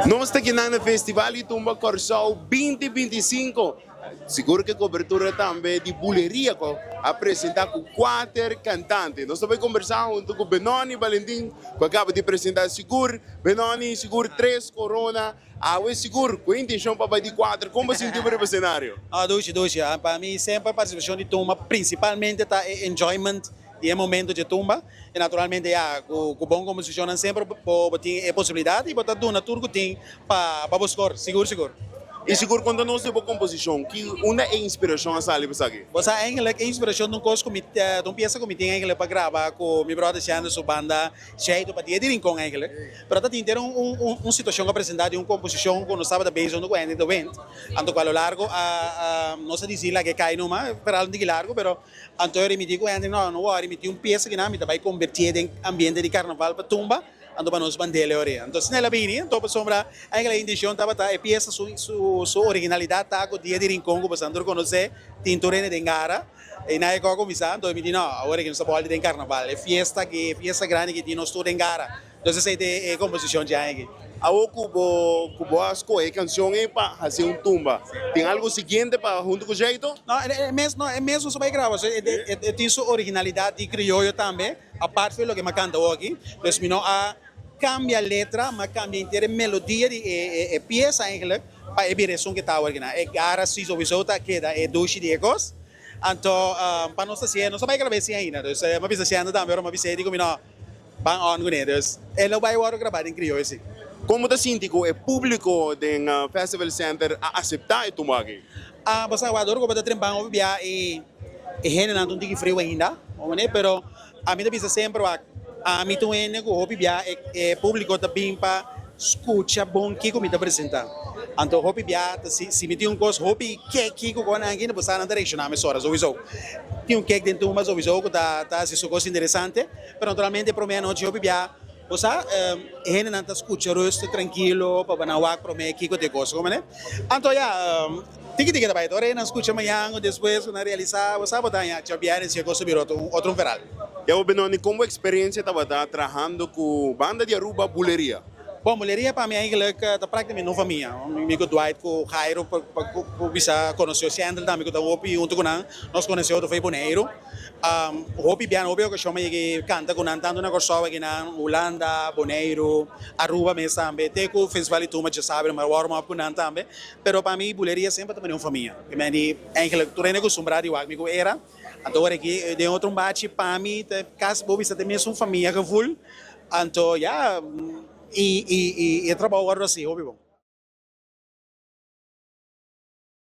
Nos ta kinan na Festival di Tumba Kòrsou 2025. Sigur ku e kobertura tambe di Buleria ku a presentá ku kuater kantante. Nos ta bai kombersá huntu ku Benoni Balentin ku a kaba di presentá sigur. Benoni, sigur tres korona awe sigur ku e intenshon pa bai di kuater. Kon bo sinti bo riba senario? Ah, dushi, dushi. Pa mi semper partisipashon di tumba prinsipalmente ta e enjoyment di e momento dje tumba y naturalmente ya cu bon composicionnan semper bo tin e posibilidad y bo ta duna tur cu tin pa bo score, sigur sigur. Y sigur conta nos di bo composicion, ki unda e inspiracion a sali pa esaki? Bo sa eigenlijk e inspiracion ta un cos cu mi ta un pieza cu mi tin eigenlijk pa graba cu mi brother Shandro su banda Sheito pa dia di Rincon eigenlijk, pero ta tin ter un un situacion cu a presenta di un composicion cu nos tabata bezig hunto cu Hendrik de Windt, anto cu a lo largo a nos a dicidi laga e cay numa, pero algo un tiki largo pero. Anto e rimiti ku hende, No, no wòri, mi tin un piesa kinan, mi ta bai kombertié den ambiente di karnaval pa tumba, anto pa nos band'el e ora. Anto asina el a bini, anto pasobra eigenlijk e intenshon tabata e piesa su su originalidat ta ku dia di Rincon ku boso tur konosé, tin tur hende den gara, i nan e kò kuminsá, anto mi di, No, awor aki nos ta bòlti den karnaval, e fiesta aki, e fiesta grandi aki tin nos tur den gara. Entonces esei ta e composicion dje aña aki. Awor ku bo ku bo a skohe e kanshon ei pa hasi un tumba, tin algu siguiente pa huntu ku Jeito? No, e mes no, e mes no sa bai graba, so e tin su originalidad di crioyo tambe, apart for loke mi a canta awor aki. Dus mi no a cambia letra, mi a cambia henter e melodia di e pieza eigenlijk pa e bira esun ke ta awor aki nan. E gara si souiso ta keda e dushi di e kos. Anto pa nos ta haciendo, nos a bai graba esei ainda, dus mi a bisa Shanda tambe ora mi a bisa e di ku mi no. Ban on kuné, dus e lo bai wòrdu grabá den krioyo si. Kon bo ta sinti ku e públiko den Festival Center a aseptá e tumba aki? Ah, bo sa wak dor ku bo ta tren ban hopi bia e e hendenan ta un tiki friu ainda, bo manera, pero ami ta bisa semper wak, ami ta un hende ku hopi bia e e públiko ta bin pa skucha bon kiko mi ta presentá. Anto hopi bia ta si si mi tin un kos hopi keki ku kon nan aki, bo sa nan ta reakshoná mesora souiso. Tin un kek den tumba souiso ku ta ta hasi su kos interesante. Pero naturalmente e prome anochi hopi bia, bo sa, e hendenan ta skucha rustig, trankilo, pa nan wak prome kiko ta e kos, komo ne? Anto ya, tiki tiki ta bai, ora e nan skucha mañan o despues ku nan realisa, bo sa, bo ta haña djabièrnè si e kos ta bira otro, otro un feral. Ya bo Benoni, kon bo eksperensia tabata trahando ku banda di Aruba Buleria? Bon, Buleria pa mi eigenlijk ta praktikamente un famia. Mi ku Dwight ku Jairo pa pa bisa konosé Shendel tambe ku ta hopi huntu ku nan, nos konosé otro for Boneiru. Hopi biaha, hopi okashon mi a yega kanta ku nan tantu na Kòrsou aki nan, Hulanda, Boneiru, Aruba mes tambe, te ku Festival di Tumba djasabi mi a warm up ku nan tambe. Pero pa mi Buleria semper ta manera un famia. Mi meen di eigenlijk tur hende kustumbrá di wak mi ku era. Anto ora aki den otro un bachi pa mi ta kasi bo bisa ta e mesun famia gevoel. Anto ya, i e trabou wòrdu hasi hopi bon.